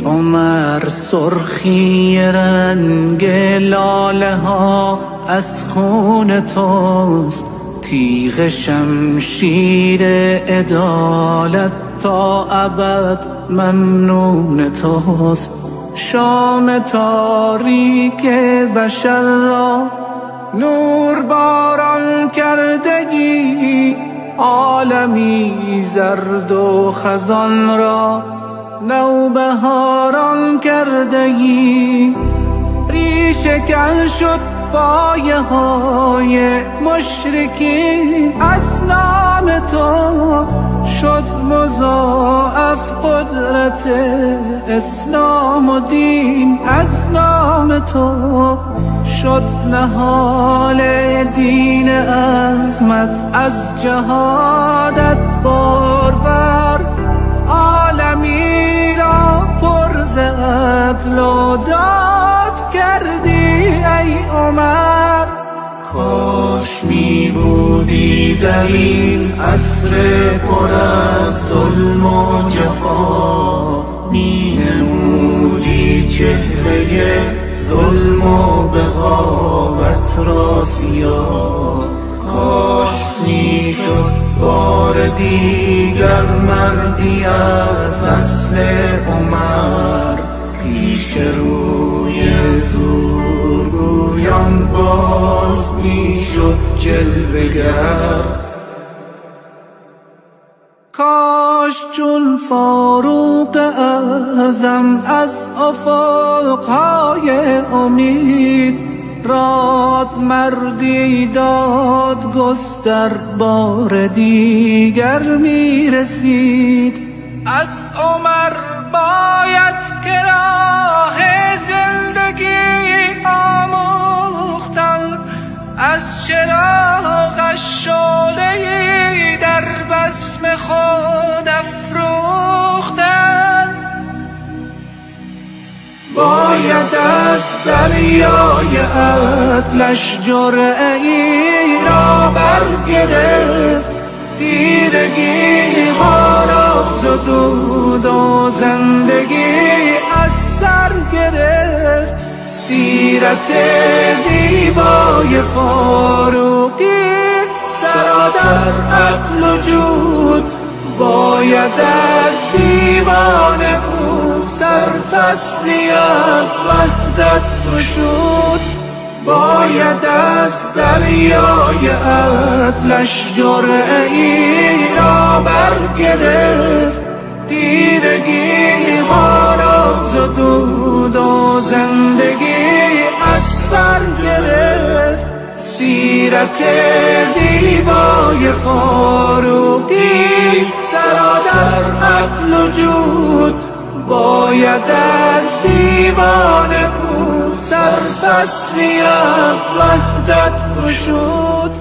عمر سرخی رنگ لاله ها از خون توست، تیغ شمشیر عدالت تا ابد ممنون توست. شام تاریک بشر را نور باران کردگی، عالمی زرد و خزان را نوبهاران کردگی. ریشه کن شد پایه های مشرکین از نام تو، شد مضاعف قدرت اسلام و دین از نام تو. شد نهال دین احمد از جهادت بارور، عالمی را پر ز عدل و داد کردی ای عمر. کاش می بودی در این عصر پر از ظلم و جفا، می نمودی چهره ظلم و بغاوت را سیاه. کاش می شد بار دیگر مردی از نسل عمر، پیش روی زورگویان باز می شد جلوه گر. کاش چون فاروق اعظم از افقهای امید، راد مردی داد گستر بار دیگر می رسید. از عمر باید که راه زندگی آموختن، از چراغش شعله‌ای در بزم خود افروختن. باید از دریای عدلش جرعه‌ای را برگرفت، تیرگی ها را زدود و زندگی از سر گرفت. سیرت زیبای فاروقی سراسر عدل و جود، باید از دیوان او سرفصلی از وحدت گشود. باید از دریای عدلش جرعه‌ای را برگرفت، تیرگی ها را زدود و زندگی از سر گرفت. سیرت زیبای فاروقی سراسر عدل و جود، باید از دیوان او سرفصلی از وحدت گشود.